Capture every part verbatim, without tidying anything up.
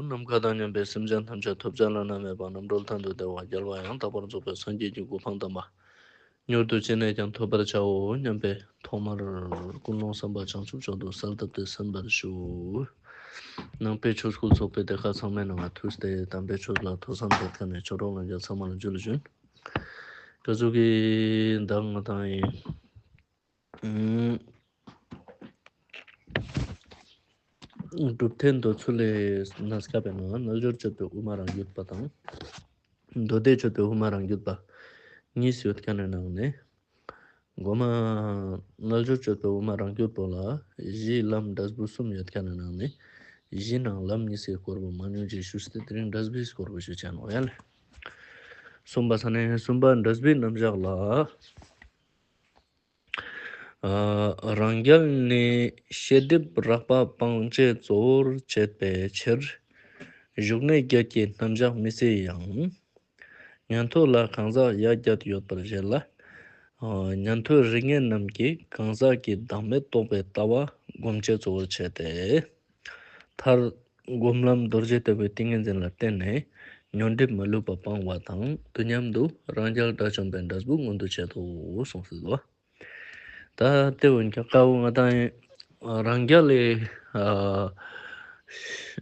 ནམ་མཁའ་དང་མཉམ་པའི་སེམས་ཅན་ཐམས་ཅད་ཐོབ་བྱ་བླ་ན་མེད་པ་རྣམ་གྲོལ་མཐར་ཐུག་བདེ་བ་རྒྱལ་བ་ཡང་དག་པར་རྫོགས་པའི་སངས་རྒྱས་ཀྱི་གོ་འཕང་དམ་པ་མྱུར་དུ་ཅི་ནས་ཀྱང་ཐོབ་པར་བྱའོ་སྙམ་པའི་ཐོག་མར་ཀུན་སློང་བསམ་པ་བྱང་ཆུབ་མཆོག་ཏུ་གསལ་བཏབ་སྟེ་གསན་པར་ཞུ། ནང་པའི་ཆོས་སྐུལ་ཚོགས་པའི་སྡེ་ཁག་ཚང་མའི་ནང་ང་ཐུགས་ཏེ་དམ་པའི་ཆོས་ལ་ཐོས་བསམ་མཛད་མཁན་ནི་ཆོས་གྲོགས་ལྷན་རྒྱས་ཚང་མ་ལ་ཇུ་ལེ་ཞུན། ཀ་ཟུག་གི་མདང་ང་དང་ཡིན། གྲུབ་མཐའི་མདོ་ཚུལ་ལས་ན་སྐབས་པའི་ནང་རྣལ་འབྱོར་སྤྱོད་པའི་དབུ་མ་རང་རྒྱུད་པ་དང་། མདོ་སྡེ་སྤྱོད་པའི་དབུ་མ་རང་རྒྱུད་པ་གཉིས་ཡོད་མཁན་ནི་ནང་ནས། མགོ་མ་རྣལ་འབྱོར་སྤྱོད་པའི་དབུ་མ་རང་རྒྱུད་པོ་ལ་གཞི་ལམ་འབྲས་བུ་གསུམ་ཡོད་མཁན་ནི་ནང་ནས། གཞི་ནང་ལམ་གཉིས་སི་སྐོར་པོ་མང་ཉུང་ཅིག་ཞུས་ཏེ་དེ་རིང་འབྲས་བུའི་སྐོར་པོ་ཞུ་ཆ་ནོག་ཡ་ལེ། གསུམ་པ་ས་ནས་གསུམ་པ་འབྲས་བུའི་རྣམ་གཞག་ལ། ཨ། རང་རྒྱལ་ནི་ཤེས་སྒྲིབ་རགས་པ་སྤང་བྱའི་གཙོ་བོར་བྱེད་པའི་ཕྱིར། ཞུགས་གནས་བརྒྱད་ཀྱི་རྣམ་གཞག་མི་སྲིད་ཡང་། ཉན་ཐོས་ལ་གང་ཟག་ཡ་བརྒྱད་ཡོད་པར་བཞེད་ལ། ཨ། ཉན་ཐོས་རིགས་ངེས་རྣམས་ཀྱིས་གང་ཟག་གི་བདག་མེད་རྟོགས་པའི་ལྟ་བ་སྒོམ་བྱེད་གཙོ་བོར་བྱས་ཏེ། མཐར་སྒོམ་ལམ་རྡོ་རྗེ་ལྟ་བུའི་ཏིང་ངེ་འཛིན་ལ་བརྟེན་ནས་ཉོན་སྒྲིབ་མ་ལུས་པ་སྤང་བ་དང་དུས་མཉམ་དུ་རང་རྒྱལ་དགྲ་བཅོམ་པའི་འབྲས་བུ་མངོན་དུ་བྱེད་དོ་གསུངས་སོ། ད་དེ་འོན་ཀྱང་ཀ་བོ་ང་དང་རང་རྒྱལ་ལས་ཨ་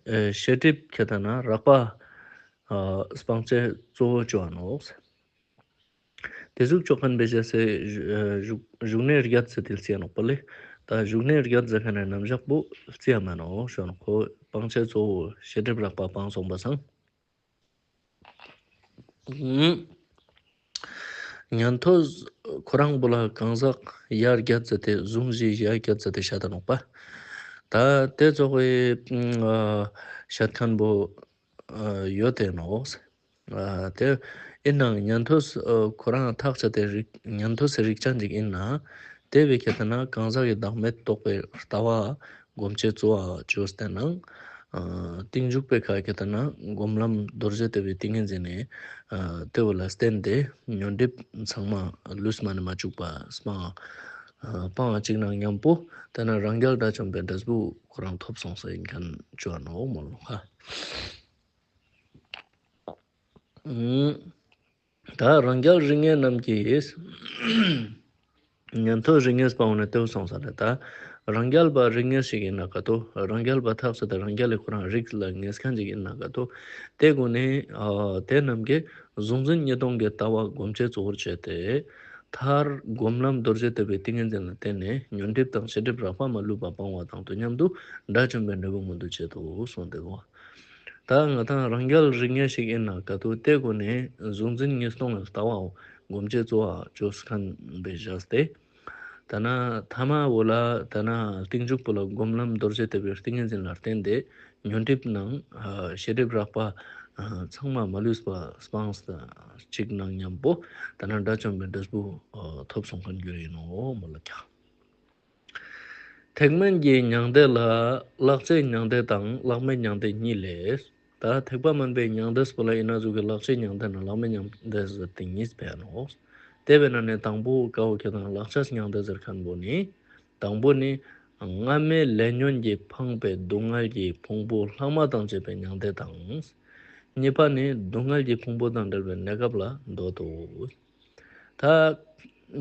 ཨེ་ཤེས་སྒྲིབ་ཁྱད་ད་ན་རགས་པ་ཨ་སྤང་བྱའི་གཙོ་བོ་ཅོ་ཨ་ནོག། དེ་ཟུག་ཅོ་མཁན་པེ་ཤ་སེ་ཞུགས་ཞུགས་གནས་བརྒྱད་ཟེར་ཏེ་རྩིའ་ནོག་པ་ལེ། ད་ཞུགས་གནས་བརྒྱད་ཟེར་མཁན་ནི་རྣམ་གཞག་པོ་རྩིའ་མ་ནོག་ཞུ་ནོག། ཁོ་སྤང་བྱའི་གཙོ་བོ་ཤེས་སྒྲིབ་རགས་པ་སྤངས་སོང་པ་སང་། ཉན་ཐོས་ཁོ་རང་པོ་ལ་གང་ཟག་ཡ་བརྒྱད་ཟེར་ཏེ་གཟུང་བཞི་ཡ་བརྒྱད་ཟེར་ཏེ་བཤད་ད་ནོག་པ། ད་དེ་ཙོགས་སི་ཨ་བཤད་མཁན་པོ་ཨ་ཡོད་དེ་ནོག། ཨ་དེ་ཨིན་ནའང་ཉན་ཐོས་ཨ་ཁོ་རང་ཐག་ཆད་དེ་རིག་ཉན་ཐོས་སི་རིགས་ཅན་ཅིག་ཨིན་ན། དེ་བས་ཁྱད་ད་ན་གང་ཟག་གི་བདག་མེད་རྟོགས་པའི་ལྟ་བ་སྒོམ་བྱེད་གཙོ་བོ་ཅོས་ཏེ་ནང་། ཨ་རྟིང་འཇུག་པའི་ཁ་ཁྱད་ད་ན་སྒོམ་ལམ་རྡོ་རྗེ་ལྟ་བུའི་ཏིང་ངེ་འཛིན་ནི་ཨ་དེ་བོ་ལ་བརྟེན་ཏེ་ཉོན་སྒྲིབ་ཚང་མ་ལུས་མ་ནེ་མ་བཅུག་པ་སྤང་ཨ་སྤང་བ་ཅིག་ནང་མཉམ་པོ་དེ་ན་རང་རྒྱལ་དགྲ་བཅོམ་པའི་འབྲས་བུ་ཁོ་རང་ཐོབ་སོང་ས་ཨིན་མཁན་ཅོ་ཨ་ནོག་མོལ་ལོ་ཧ། ཨུམ། ད་རང་རྒྱལ་རིགས་ངེས་རྣམས་ཀྱིས། ཉན་ཐོས་རིགས་ངེས་པའོ་ནི་དེའུ་སོང་ས་རེད་ད། རང་རྒྱལ་པ་རིགས་ངེས་ཤིག་ཨིན་ན་ག་ཏོ། རང་རྒྱལ་པ་ཐག་ཆད་དེ་རང་རྒྱལ་ལས་ཁོ་རང་རིགས་ལ་ངེས་མཁན་ཅིག་ཨིན་ན་ག་ཏོ། དེ་གུན་ནི་ཨ་དེ་རྣམས་ཀྱིས་གཟུང་འཛིན་གཉིས་སྟོང་གི་ལྟ་བ་སྒོམ་བྱེད་གཙོ་བོར་བྱས་ཏེ། མཐར་སྒོམ་ལམ་རྡོ་རྗེ་ལྟ་བུའི་ཏིང་ངེ་འཛིན་ལ་བརྟེན་ནས་ཉོན་སྒྲིབ་དང་ཤེས་སྒྲིབ་རགས་པ་མ་ལུས་པ་སྤང་བ་དང་དུས་མཉམ་དུ་དགྲ་བཅོམ་པའི་འབྲས་བུ་མངོན་དུ་བྱེད་དོ་གསུངས་ཏེ་གོ། ད་ང་དང་རང་རྒྱལ་རིགས་ངེས་ཤིག་ཨིན་ན་ག་ཏོ་དེ་གུན་ནི་གཟུང་འཛིན་གཉིས་སྟོང་ལ་ལྟ་བའོ་སྒོམ་བྱེད་གཙོ་བོ་ཅོས་མཁན་པེ་བཞག་སྟེ། ད་ན་ཐ་མ་བོ་ལ་ད་ན་རྟིང་འཇུག་པོ་ལ་སྒོམ་ལམ་རྡོ་རྗེ་ལྟ་བུའི་ཏིང་ངེ་འཛིན་ལ་བརྟེན་ཏེ་ཉོན་སྒྲིབ་ནང་ཨ་ཤེས་སྒྲིབ་རགས་པ་ཨ་ཚང་མ་མ་ལུས་པ་སྤངས་ཅིག་ནང་མཉམ་པོ་ད་ན་དགྲ་བཅོམ་པའི་འབྲས་བུ་ཨ་ཐོབ་སོང་མཁན་རྒྱུ་ཨིན་ནོག་མོལ་ལ་ཀྱག། ཐེག་དམན་གྱི་མྱང་འདས་ལ་ལྷག་བཅས་མྱང་འདས་དང་ལྷག་མེད་མྱང་འདས་གཉིས་ལས། ད་ཐེག་པ་དམན་པའི་མྱང་འདས་པོ་ལ་ཨིན་ན་ཟུག་གི་ལྷག་བཅས་མྱང་འདས་ན་ལྷག་མེད་མྱང་འདས་ཟེར་ཏེ་གཉིས་ཕེ་ནོག། དེ་བས་ན་ནི་དང་པོ་ཀ་བོ་ཁྱད་དང་ལྷག་བཅས་མྱང་འདས་ཟེར་མཁན་པོ་ནི། དང་པོ་ནི་སྔ་མའི་ལས་ཉོན་གྱིས་འཕངས་པའི་སྡུག་བསྔལ་གྱི་ཕུང་པོ་ལྷག་མ་དང་བཅས་པའི་མྱང་འདས་དང་། གཉིས་པ་ནི་སྡུག་བསྔལ་གྱི་ཕུང་པོ་དང་བྲལ་བའི་གནས་སྐབས་ལ་འདོད་དོ། ད་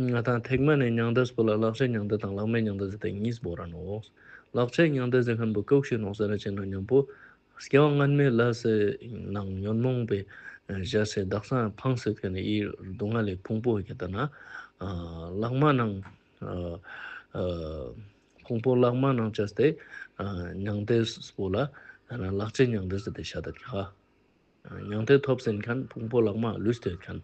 ང་དང་ཐེག་དམན་ནི་མྱང་འདས་པོ་ལ་ལྷག་བཅས་མྱང་འདས་དང་ལྷག་མེད་མྱང་འདས་ཟེར་ཏེ་གཉིས་བོར་ར་ནོག། ལྷག་བཅས་མྱང་འདས་ཟེར་མཁན་པོ་ཀོག་ཤེས་ནོག་ཟེར་ར་ཅིག་ན་མཉམ་པོ་སྐྱེ་བ་སྔན་མའི་ལས་སི་ནང་ཉོན་མོངས་པའི་ཨ་བཞག་སྟེ་དག་ས་འཕངས་ཏེ་ཡོད་མཁན་ནི་སྡུག་བསྔལ་ལི་ཕུང་པོ་ཁྱད་ད་ན་ཨ་ལྷག་མ་ནང་ཨ་ཨ་ཕུང་པོ་ལྷག་མ་ནང་བཅས་ཏེ་ཨ་མྱང་འདས་པོ་ལ་ད་ན་ལྷག་བཅས་མྱང་འདས་ཟེར་ཏེ་བཤད་ད་ཀྱག། མྱང་འདས་ཐོབ་ཟིན་མཁན་ཕུང་པོ་ལྷག་མ་ལུས་ཏེ་ཡོད་མཁན།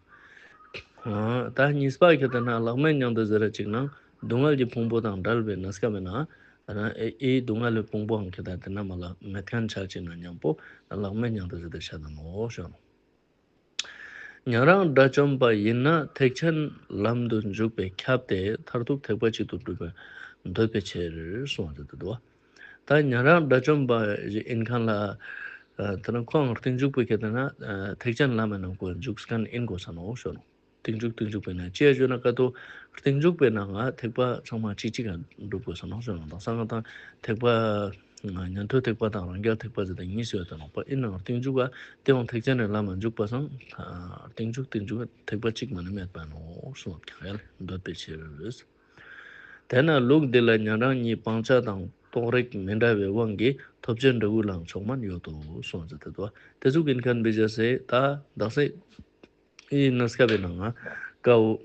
ཨ་ད་གཉིས་པ་ཁྱད་ད་ན་ལྷག་མེད་མྱང་འདས་ཟེར་ར་ཅིག་ན་སྡུག་བསྔལ་གྱི་ཕུང་པོ་དང་བྲལ་བའི་གནས་སྐབས་ཨིན་ན་ད་ན་ཨེ་ཨེ་སྡུག་བསྔལ་ལི་ཕུང་པོའང་ཁྱད་ད་དེ་ན་མ་ལ་མེད་མཁན་ཆ་ཅིག་ན་མཉམ་པོ་ལྷག་མེད་མྱང་འདས་ཟེར་ཏེ་བཤད་ད་ནོག་ཞུ། ཉན་རང་དགྲ་བཅོམ་པ་ཡིན་ན་ཐེག་ཆེན་ལམ་དུ་འཇུག་པས་ཁྱབ་སྟེ་མཐར་ཐུག་ཐེག་པ་གཅིག་ཏུ་གྲུབ་པར་འདོད་པའི་ཕྱིར་གསུངས་ཏེ་འདུག། ད་ཉན་རང་དགྲ་བཅོམ་པ་ཞིག་ཨིན་མཁན་ལ་ཨ་ད་ན་ཁོང་རྟིང་འཇུག་པོ་ཁྱད་ད་ན་ཨ་ཐེག་ཆེན་ལམ་མི་ནང་ཁོ་འཇུག་མཁན་ཨིན་དགོས་ས་ནོག་ཞུ་ནོག། རྟིང་འཇུག་རྟིང་འཇུག་པའི་ནང་ཅི་ཡ་ཞུ་ན་ཀ་ཏོ་རྟིང་འཇུག་པའི་ནང་ང་ཐེག་པ་ཚང་མ་གཅིག་གཅིག་ག་འགྲུབ་དགོས་ས་ནོག་ཞུ་ནོག། དང་སང་ང་དང་ཐེག་པ་ ཉན་ཐོས་ཐེག་པ་དང་རང་རྒྱལ་ཐེག་པ་ཟེར་ཏེ་གཉིས་སུ་ཡོད་དེ་ནོག་པ། ཨིན་ནའང་རྟིང་མཇུག་ག་དེའང་ཐེག་ཆེན་ནི་ལམ་མ་འཇུག་པ་སང་རྟིང་མཇུག་རྟིང་མཇུག་ཐེག་པ་གཅིག་མ་ནེ་མེད་པ་ནོག་གསུངས་ཀྱང་ཡ་ལེ། འདོད་པའི་ཕྱིར། དེས་ན་ལུགས་འདི་ལ་ཉན་རང་གཉིས་སྤང་བྱ་དང་རྟོགས་རིགས་མི་འདྲ་བའི་དབང་གིས་ཐོབ་བྱའི་འབྲས་བུ་ལའང་མཆོག་དམན་ཡོད་དོ་གསུངས་ཟེར་ཏེ་འདུག། དེ་ཟུག་ཨིན་ཁན་བི་ཇ་སེ་ད་དག་ས་ཨི་གནས་སྐབས་པའི་ནང་ང་ཀའོ་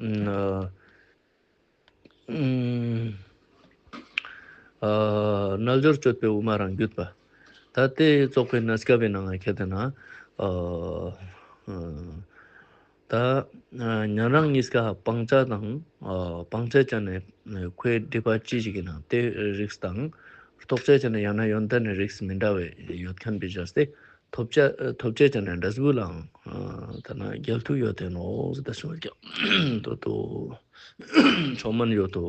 ཨ་རྣལ་འབྱོར་སྤྱོད་པའི་དབུ་མ་རང་རྒྱུད་པ། ད་དེ་ཙོགས་པའི་གནས་སྐབས་པའི་ནང་ང་ཁྱེད་དེ་ན་ཨ་ཨ་ད་ཨ་ཉན་རང་གཉིས་ཀ་སྤང་བྱ་དང་ཨ་སྤང་བྱ་ཅན་ནི་ཁོའི་སྒྲིབ་པ་ཅི་ཞིག་ཨིན་ན་དེ་རིགས་དང་རྟོགས་བྱ་ཅན་ནི་ཡང་ན་ཡོན་ཏན་ནི་རིགས་མི་འདྲ་བའི་ཡོད་ཁན་བི་ཇ་སེ་ཐོབ་བྱ་ཐོབ་བྱ་ཅན་ནི་འབྲས་བུ་ལའང་ཨ་ད་ན་འགལ་འདུ་ཡོད་དེ་ནོག་ཟེར་ཏེ་གསུངས་ཀྱང་དོ་དོ་མཆོག་དམན་ཡོད་དོ་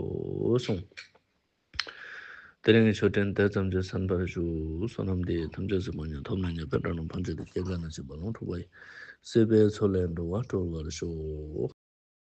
གསུངས། དེ་རིང་གི་ཆོས་འབྲེལ་དེ་ཙམ་གྱིས་གསན་པར་ཞུ། བསོད་ནམས་འདི་ཡིས་ཐམས་ཅད་གཟིགས་པ་ཉིད། ཐོབ་ནས་ཉེས་པའི་དགྲ་རྣམས་ཕམ་བྱས་ཏེ། སྐྱེ་རྒ་ན་འཆིའི་རྦ་ཀློང་འཁྲུགས་པ་ཡི། སྲིད་པའི་མཚོ་ལས་འགྲོ་བ་སྒྲོལ་བར་ཤོག།